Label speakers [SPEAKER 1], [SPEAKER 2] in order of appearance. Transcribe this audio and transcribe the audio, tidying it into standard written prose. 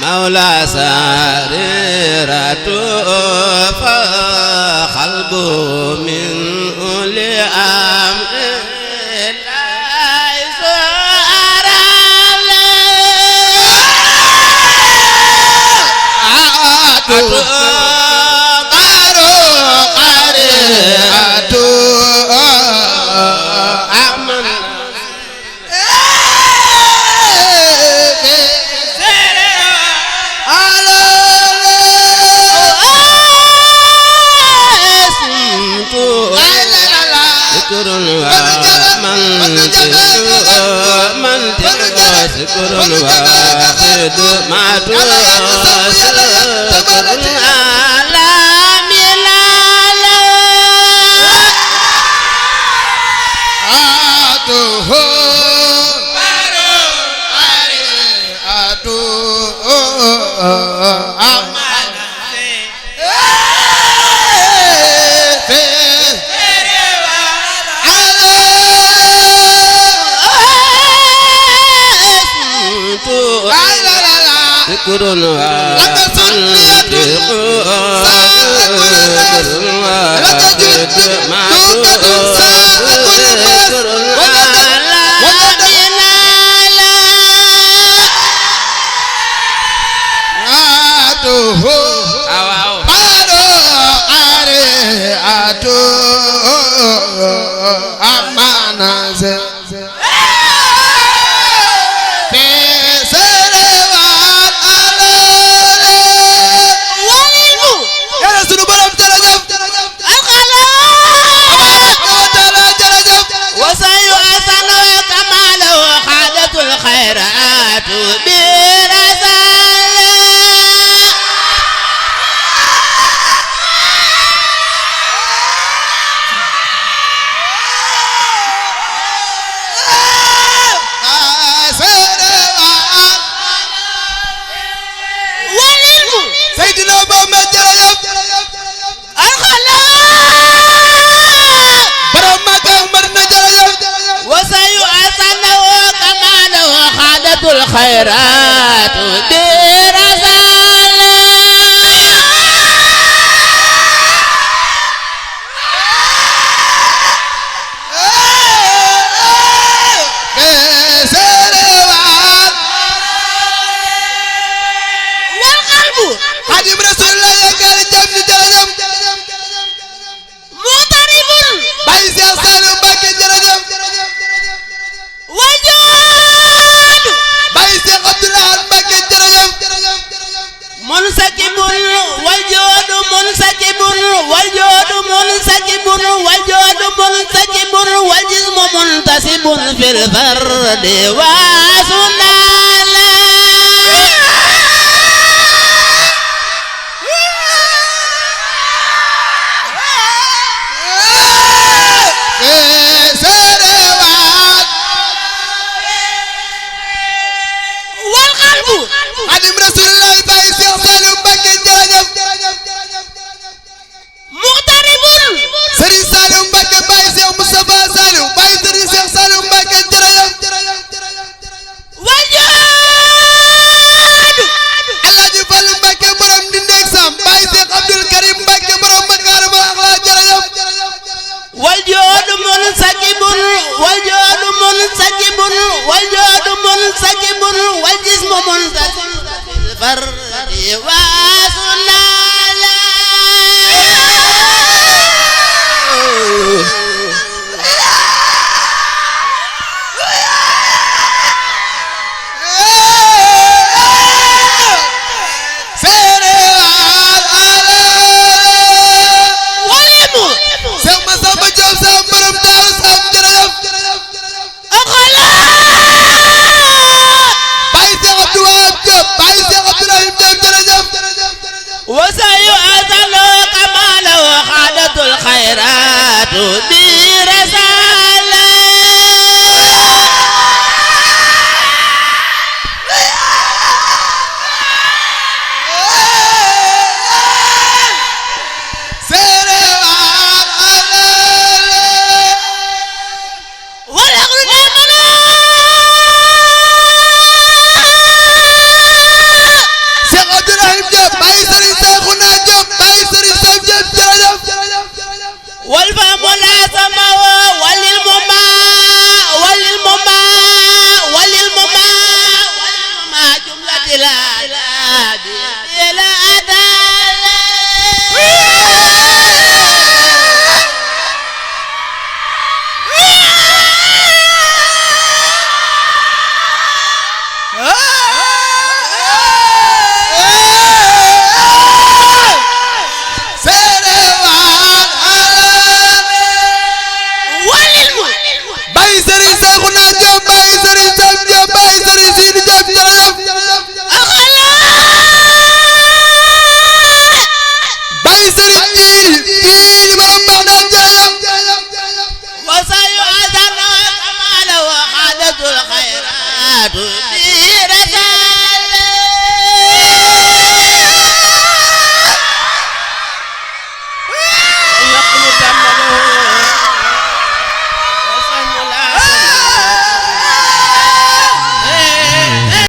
[SPEAKER 1] مولا سريرة فخلبه من أولي أمر ليس أرى شكر واحد ما توصل شكر على ملال آته بارو آته أمان شكر الخيرات برسالة والقلب خادم رسول الله قال جنب جرجم مضطرب بايز يا سالم باك جرجم منسكب والجود منسكب والجود منسكب والجود منسكب والجسم منتسب في الفرد وسنانا
[SPEAKER 2] القلب
[SPEAKER 1] خادم رسول الله باي Cheikh Saliou Mbacké jërëjëf
[SPEAKER 2] مغترب
[SPEAKER 1] Serigne Saliou Mbacké baay Cheikh Moustapha Saliou baay Serigne Cheikh Saliou Mbacké jërëjëf
[SPEAKER 2] والجود
[SPEAKER 1] Alaaji Fallu Mbacké borom Ndindeeg Sam baay Cheikh Abdoul Karim Mbacké borom Makarimal Akhlaq jërëjëf
[SPEAKER 2] والجود منسكب والجود منسكب والجود منسكب والجسم منسكب الفرد واسنا
[SPEAKER 1] Cheikh Massamba Diop Sam borom Daaru Sam jërëjëf baay Cheikh Abdou Wahab Diop baay Cheikh Abdourahim Diop jërëjëf
[SPEAKER 2] وسيؤذن كما لو خادت الخيرات برسالة والأغل دائما
[SPEAKER 1] Cheikh Abdourahim Diop baay Serigne Cheikhouna Diop baay Serigne Sam Diop jërëjëf
[SPEAKER 2] والفهم لا سماء وللمماء وللمماء وللمماء وللمماء جملة الآداب إلى أداء